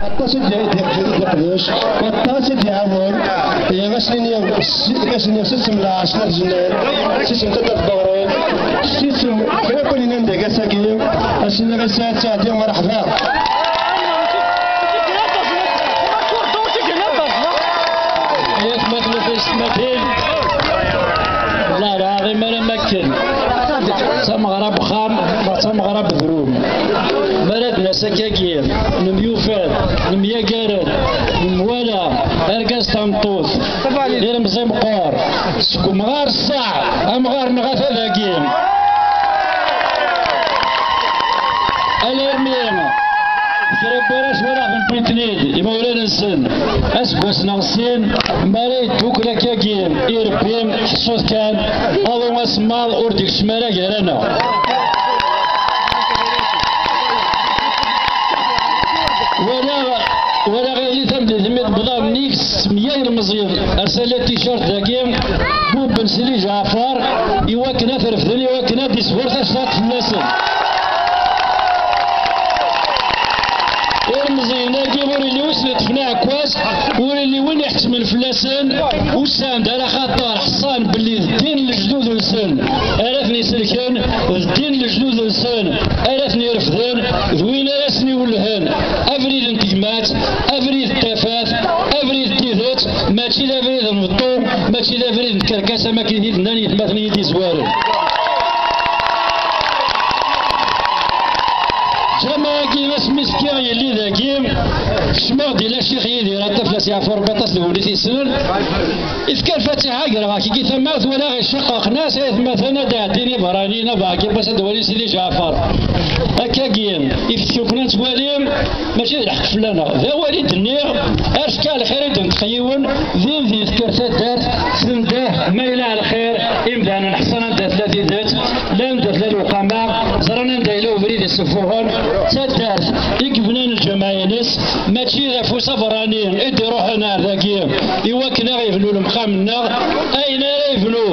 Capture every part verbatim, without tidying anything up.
Aṭas i d-, i d-, i d-iqdec, aṭas i d-iɛawen. Ihi, ass-nni, ass-nni, s isem n lɛeṣla n Zennal, s isem n taddart Beɣrud, s isem kra n win yellan deg ass-agi, ass-nni, ass-a, ad tɛeddi, mreḥba. Ayatmaten, tiyessetmatin, Allah lɛaḍim ara makken. D tameɣra n wexxam, neɣ d tameɣra n bedrum. Mi ara d-nas akkagi, nemyufad, nemyagar-d, nemwala argaz tameṭṭut, d ilemẓi meqqer, seg umɣar ṣṣaḥ, amɣar-nneɣ ata dagi. Alarmi kra n warrac walaɣ-ten wwin-ten-id imawlan-nsen, aseggas neɣ sin, mi ara yeddukkel akkagi irebbi, ḥṣut kan, aḍu asemmaḍ ur d-ikeččem ara gar-aneɣ. Walaɣ, walaɣ iḍelli tameddit mi d-wwḍeɣ nnig s meyya ilmeẓyen, arsalen t-shirt dagi, bubben Sidi Ǧaɛfar, i wakken ad t-refden, i wakken ad d-isburr tacḍaḍt fell-asen. Ilmeẓyen-agi ur illi win s-iṭṭfen aɛekkaz, ur illi win iḥettmen fell-asen, usan-d ala xaṭer ḥṣan belli d ddin n lejdud-nsen ara ten-iselken, d ddin n lejdud-nsen ara ten-irefden, d win ara sen-iwellhen abrid n tegmat, abrid n tafat, abrid n tidet, mačči d abrid n beṭṭu, mačči d abrid n tkerkas am akken i d-nnan yetmaten i yi-d-izwaren. Ǧameɛ-agi asmi s-fkiɣ yelli dagi, kecmeɣ-d ila Ccix Yidir, ad taflas yeɛfu Rebbi aṭas deg-wen i t-yessnen. Ifka lfatiḥa, greɣ akkagi tamawt, walaɣ icaqaq nas, aytmaten ad d-ɛeddin iberraniyen, abeɛki n wass ad d-walin Sidi Ǧaɛfar. Akkagi, ifetkukna nettwali, mačči d lḥeqq fell-aneɣ. D awal i d-nniɣ, ar fkeɣ lxir i d-neṭṭeq yiwen, din din tekker taddart, tendeh ma yella lxir, imdanen ḥṣan anda tella tidet, llan anda tella lewqama, ẓran anda yella ubrid yessuffuɣen. D taddart i yebnan lǧameɛ-ines, mačči d afus aberrani i d-iruḥen ar dagi i wakken ad ɣ-yebnu lemqam-nneɣ. Ayen ara yebnu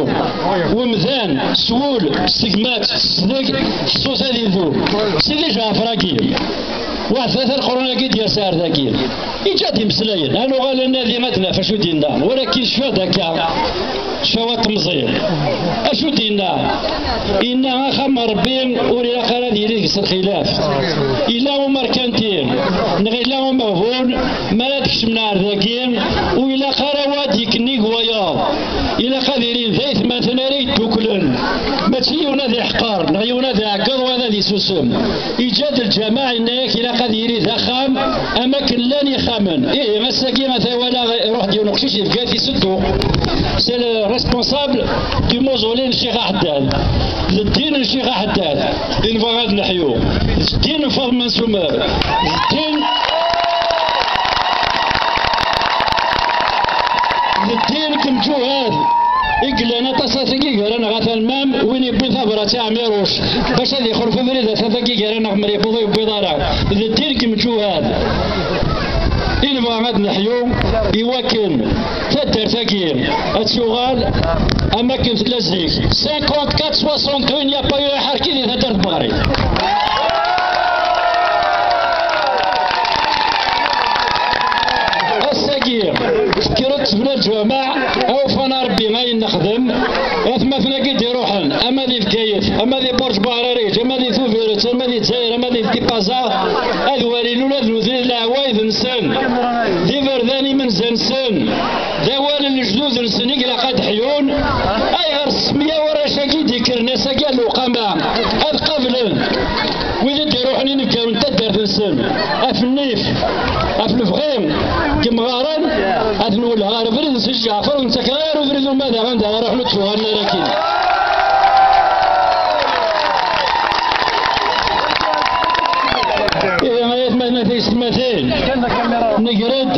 wemdan s wul, s tegmat, s tezdeg, ḥṣut ad idub. Sidi Ǧaɛfer-agi, waḥed tlata leqrun-agi d-yers ar dagi. Iǧǧa-d imeslayen, ad nuɣal ad nadi ad naf acu d-yenna, walakin cfiɣ-d akka, cfawa n temẓi. Acu d-yenna? Yenna axxam n Ṛebbi ur ilaq ara ad yili deg-s lxilaf. Illa umerkanti, neɣ illa umeɣbun, mi ara d-kecmen ar dagi, ur ilaq ara wa ad d-yekk nnig wayeḍ. Ilaq ad ilin d aytmaten ara yedduklen. Mačči yiwen ad iḥqer, neɣ yiwen ad iɛeggeḍ, wa ad isusem. Iǧǧa-d lǧameɛ, yenna-yak ilaq ad yili d axxam am akken llan yixxamen. Ihi, ass-agi ata walaɣ iruḥ-d yiwen uqcic yebga-t iseddu. C'est le responsable du mausolée n Ccix Aḥeddad. D ddin n Ccix Aḥeddad i nebɣa ad neḥyu. D ddin n Faḍma n Sumer. D ddin, d ddin n yimjuhad i yellan aṭas, ataki gar-aneɣ ata lmam, win yewwin tabrat i Ɛmiruc bac ad ixulef abrid, ata ataki gar-aneɣ, mer yewweḍ ur yewwiḍ ara. D ddin n yimjuhad i nebɣa ad neḥyu, i wakken taddart-agi ad tuɣal am akken tella zik. Cinquante-quatre soixante-deux, il n'y a pas eu un ḥerki di taddart Beɣri. Ass-agi, tekker-d tebna lǧameɛ, awfan a Rebbi ayen nexdem. Atmaten-agi d-iruḥen, ama di Bgayet, ama di Burǧ Buɛrariǧ, ama di Tubiret, ama di Dzayer, ama di Tipaza, ad walin ula d nutni d leɛwayed-nsen, d iberdan imenza-nsen, d awal n lejdud-nsen i ilaq ad ḥyun. Ayɣer s meyya warrac-agi d-ikkren ass-agi ar lewqama ad qablen wid i d-iruḥen inebgawen n taddart-nsen, af nnif, af lebɣi n yemɣaren, ad nwelleh ɣer ubrid n Sidi Ǧaɛfer, ur nettak ara ubrid uma daɣen d ara ruḥen ur d-tuɣalen ara akkin. Ihi, ay atmaten, a tiyessetmatin, negra-d